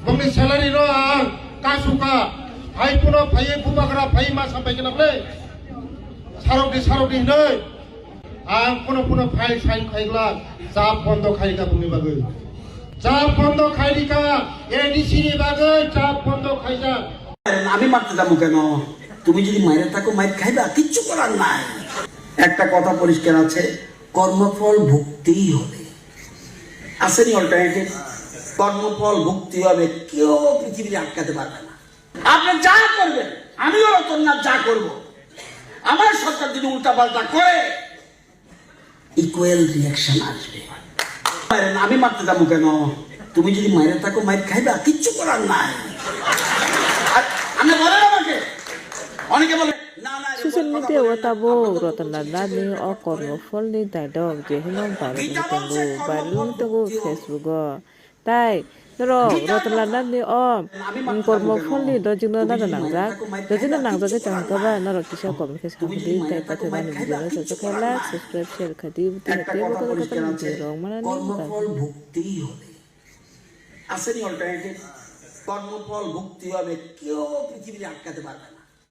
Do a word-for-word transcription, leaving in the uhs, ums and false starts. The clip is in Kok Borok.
Bongni salary no ang kasuka, hai kuno phaiye bubagra phai ma sampai kena ble. Sarok di, sarok di hinoi. Ang kuno kuno file sign khaigla, chap bondo khaika bongni bagwi. Chap bondo khaidika, A D C ni bagwi chap bondo khaijak. আমি মারতে যাবো কেন? তুমি যদি মাইরে থাকো, মাইর খাইবা, কিচ্ছু করার নাই। একটা কথা পরিষ্কার আছে, কর্মফল ভুগতেই হবে। আসেনি অল্টারনেটিভ? কর্মফল ভুগতেই হবে, কেউ পৃথিবীতে আটকাতে পারবে না। আপনি যা করবেন, আমিও রতননাথ যা করব। আমার সরকার যদি উল্টাপাল্টা করে, ইকুয়াল রিয়াকশন আসবে। আমি মারতে যাবো কেন? তুমি যদি মাইরে থাকো, মাইর খাইবা, কিচ্ছু করার নাই। আর আপনি বলেন আমাকে, অনেকে বলে, না, না, এরকম Social কথা media o বলেন না, tabuk Ratan Lal Nath ni o kormo pholni dialogue je hino viral wng tongo, viral wng tongo Facebook o. Tai norok Ratan Lal Nath ni o kormo pholni dojikno nana nangjak. Dojikno nangjak khe chang khe ba norok kisa comment khe sa di, tai pathak ani video no subscribe, like, subscribe, share kha di, bwtwi hati kotor kotor video rok manani bagwi. আসেনি অল্টারনেটিভ? কর্মফল ভুগতেই হবে, কেউ পৃথিবীতে আটকাতে পারবে না।